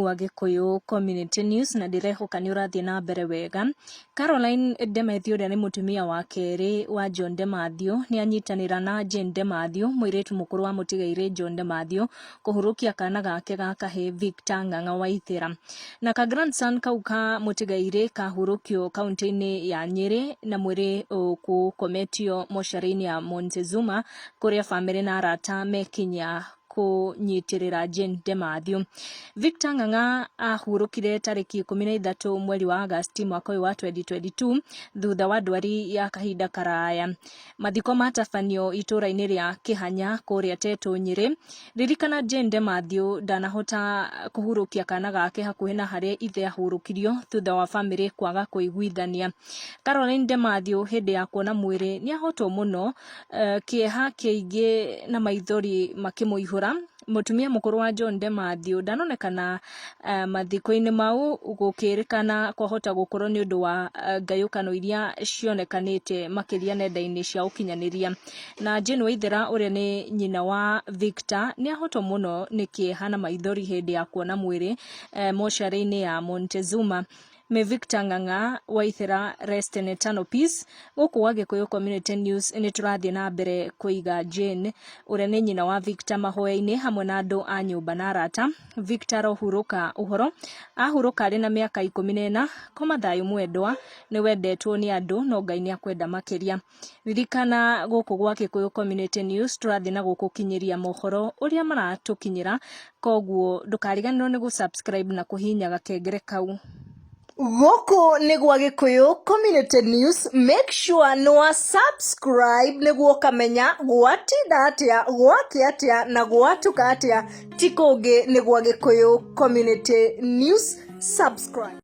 gwa Gĩkũyũ Community News na ndĩrehoka nĩ ũrathiĩ na mbere wega. Caroline Demethiũ ũrĩa nĩ mũtumia wa kerĩ wa John Demathiũ nĩ anyitanĩra na Jane Demathiũ mũirĩtu mũkũrũ wa mũtigairĩ John Demathiũ kũhurũkia kana gake ga kahĩĩ Victor Ng'ang'a Waithera. Na ka grandson kau ka mũtigairĩ kahurũkio kaunti-inĩ ya Nyĩrĩ na mwĩrĩ ũkũkometio mocarĩ-inĩ ya Montezuma kũrĩa bamĩrĩ na arata mekinya kũnyitĩrĩra Jane Demathiũ. Victor Ng'ang'a ahurũkire tarĩki 13 mweri wa Agasti mwaka ũyũ wa 2022 thutha wa ndwari ya kahinda karaya. Mathiko matabanio itũra-inĩ rĩa Kĩhanya kũrĩa Tetũ Nyĩrĩ. Ririkana Jane Demathiũ ndanahota kũhurũkia kana gake hakuhĩ na harĩa ithe ahurũkirio thutha wa bamĩrĩ kwaga kũiguithania. Caroline Demathiũ hĩndĩ ya kuona mwĩrĩ nĩahotwo mũno kĩeha kĩingĩ na maithori makĩmũihũra. Mũtumia mũkũrũ wa John Demathiũ ndanonekana mathiko-inĩ mau, gũkĩrĩkana kwahota gũkorwo nĩ ũndũ wa ngayũkano iria cionekanĩte makĩria nenda-inĩ cia ũkinyanĩria. Na Jane Waithera ũrĩa nĩ nyina wa Victor nĩ ahotwo mũno nĩ kĩeha na maithori hĩndĩ ya kuona mwĩrĩ mocarĩ-inĩ ya Montezuma. May Victor Ng'ang'a Waithera rest in eternal peace. Gũkũ gwa Gĩkũyũ Community News nĩ tũrathiĩ na mbere kũiga Jane ũrĩa nĩ nyina wa Victor mahoya-inĩ hamwe na andũ a nyũmba na arata. Victor arohurũka ũhoro ahurũka arĩ na mĩaka 14. Koma thayũ mwendwa, nĩ wendetwo nĩ andũ no Ngai nĩ akwenda makĩria. Ririkana gũkũ gwa Gĩkũyũ Community News tũrathiĩ na gũgũkinyĩria mohoro ũrĩa maratũkinyĩra, koguo ndũkariganĩrwo nĩ gũ subscribe na kũhihinya gakengere kau. Gũkũ nĩ gwa Gĩkũyũ Community News, make sure nĩ wa subscribe nĩguo ũkamenya gwatinda atĩa, gwakĩa atĩa na gwatuka atĩa, ti kũngĩ nĩ gwa Gĩkũyũ Community News, subscribe.